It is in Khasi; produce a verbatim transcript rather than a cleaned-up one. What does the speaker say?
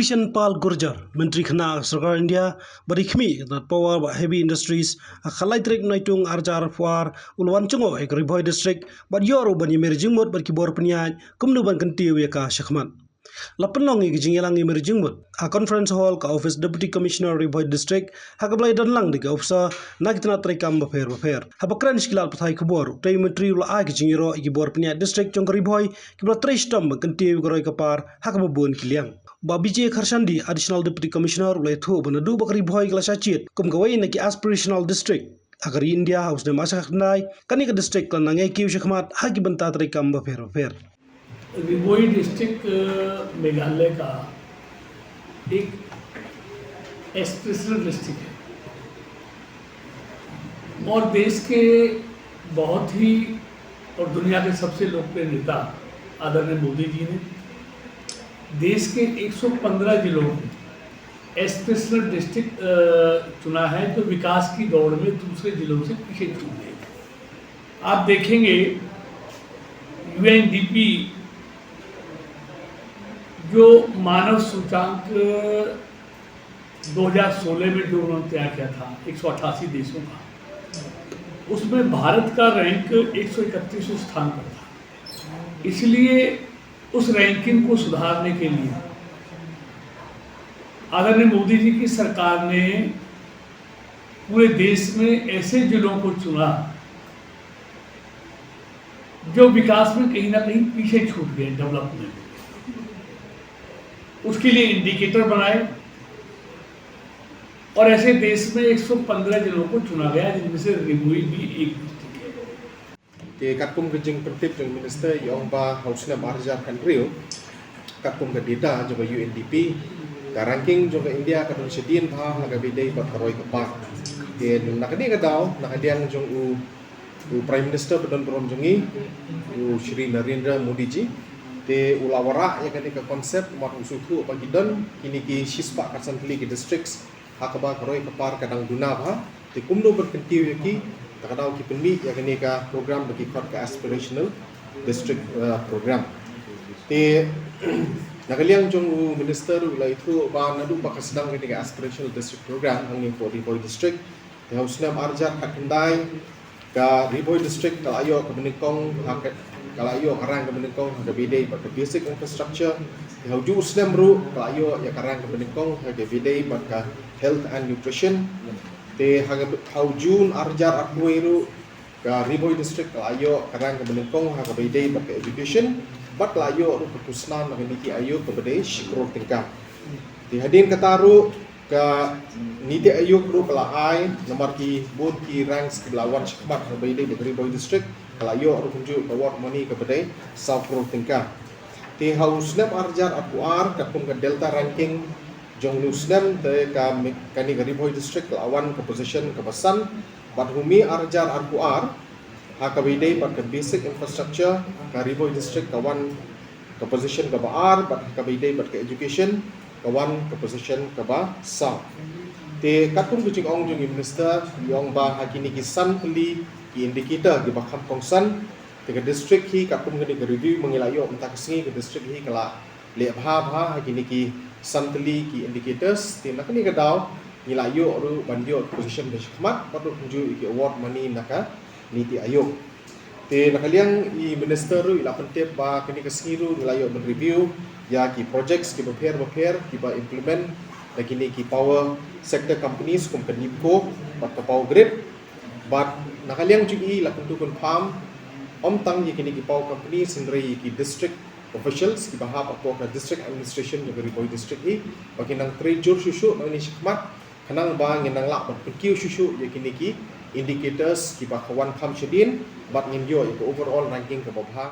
Krishan Pal Gurjar, Myntri Khynnah ka Sorkar India, bad i khmih ka tnat Power bad Heavy Industries, ha ka lai tarik Naitung arhajar arphew ar, u la wan jngoh ïa ka Ri Bhoi District, bad ïoh ruh ban ïamir jingmut bad ki bor pynïaid, kumno ban kyntiew ïa ka shakhmat. La pynlong ïa ka jingïalang ïamir jingmut ha Conference Hall ka Office Deputy Commissioner Ri Bhoi District, ha kaba la ïadon lang da ki officer na ki tnat treikam bapher bapher. Haba kren sha ki lad pathai khubor, u Myntri u la ai ka jingïaroh ïa ki bor pynïaid district jong ka Ri Bhoi, kiba la trei shitom ban kyntiew ïa ka roi ka par ha kaba bun ki liang. Bah Bijay Kharshandi, Additional Deputy Commissioner, u la ïathuh ba naduh ba ka Ri Bhoi ka la shah jied kum kawei na ki aspirational district ha ka ri India ha u snem arhajar khatkhyndai, kane ka district ka la nang ïai kiew shakhmat ha ki bynta treikam bapher bapher. रिभोई डिस्ट्रिक्ट मेघालय का एक एस्पिरेशनल डिस्ट्रिक्ट है और देश के बहुत ही और दुनिया के सबसे लोकप्रिय नेता आदरणीय मोदी जी ने देश के एक सौ पन्द्रह जिलों में एस्पिरेशनल डिस्ट्रिक्ट चुना है, जो विकास की दौड़ में दूसरे जिलों से पीछे छूट गए। आप देखेंगे, यूएनडीपी जो मानव सूचांक दो हज़ार सोलह में जो उन्होंने तैयार किया था एक सौ अट्ठासी देशों का, उसमें भारत का रैंक एक सौ इकतीसवें स्थान पर था। इसलिए उस रैंकिंग को सुधारने के लिए आदरणीय मोदी जी की सरकार ने पूरे देश में ऐसे जिलों को चुना जो विकास में कहीं ना कहीं पीछे छूट गए डेवलपमेंट। उसके लिए इंडिकेटर बनाए और ऐसे देश में एक सौ पन्द्रह जिलों को चुना गया, जिनमें से रिभोई भी एक डिस्ट्रिक्ट है। Te katkum ka jingpyntip jong u Minister, i ong ba ha u snem arhajar khathynriew, katkum ka data jong ka UNDP, ka ranking jong ka India ka don shadien bha ha kaba ïadei bad ka roi ka par. Te na kane ka daw, na ka liang jong u, u Prime Minister ba don burom jong ngi, u Shri Narendra Modi ji, te u la wanrah ïa kane ka concept, namar u sngewthuh ba ki don kine ki shispah khatsan tylli ki districts ha kaba ka roi ka par ka dang duna bha. Te kumno ban kyntiew ïa ki, ta ka daw ki pynmih ïa kane ka program ba ki khot ka Aspirational District, uh, Program. Te na ka liang jong u Minister u la ïathuh ba naduh ba ka sdang kane ka Aspirational District Program hangne ha Ri Bhoi District, te ha u snem arhajar khatkhyndai, ka Ri Bhoi District ka la ïoh kaba nyngkong ha ka, ka la ïoh ka rank kaba nyngkong ha kaba ïadei bad ka basic infrastructure. Te ha u juh u snem ruh ka la ïoh ïa ka rank kaba nyngkong ha kaba ïadei bad ka health and nutrition. Te ha ka, ha u June arhajar arphew wei ruh ka Ri Bhoi District ka la ïoh ka rank kaba nyngkong ha kaba ïadei bad ka education. Bad ka la ïoh ruh ka khusnam na ka NITI Aayog kaba dei shi klur tyngka. Te hadien kata ruh ka NITI Aayog ruh ka la ai namar ki bun ki ranks kiba la wan shakhmat ha kaba ïadei bad ka Ri Bhoi District, ka la ïoh ruh kumjuh ka award money kaba dei saw klur tyngka. Te ha u snem arhajar arphew ar, katkum ka Delta ranking jong u snem, te ka, kane ka Ri Bhoi District ka la wan ka position kaba san, bad ha u May arhajar arphew ar, ha kaba ïadei bad ka basic infrastructure, ka Ri Bhoi District ka wan ka position kaba ar, bad ha kaba ïadei bad ka education ka wan ka position kaba saw. Te katkum ka jingong jong i Minister, i ong ba ha kine ki san tylli ki indicator kiba kham kongsan, te ka district hi katkum kane ka review ba ngi la ïoh mynta ka sngi, ka district hi ka la leh bha bha ha kine ki san tylli ki indicators. Te na kane ka daw ngi la ïoh ruh ban ïoh position ba shakhmat bad ruh kumjuh ïa ki award money na ka NITI Aayog. Te na ka liang i Minister ruh i la pyntip ba kane ka sngi ruh ngi la ïoh ban review ïa ki projects kiba pher ba pher kiba implement da kine ki power sector companies kum ka NEEPCO bad ka Power Grid. Bad na ka liang jong i la kyntu kynpham, ym tang ïa kine ki power companies hynrei ïa ki district officials kiba hap hapoh ka district administration jong ka Ri Bhoi District hi, ba kin nang trei jur shuh shuh nangne shakhmat, khnang ba ngin nang lah ban pynkiew shuh shuh ïa kine ki indicators kiba ka wan kham shadien, bad ngin ïoh ïa ka overall ranking kaba bha.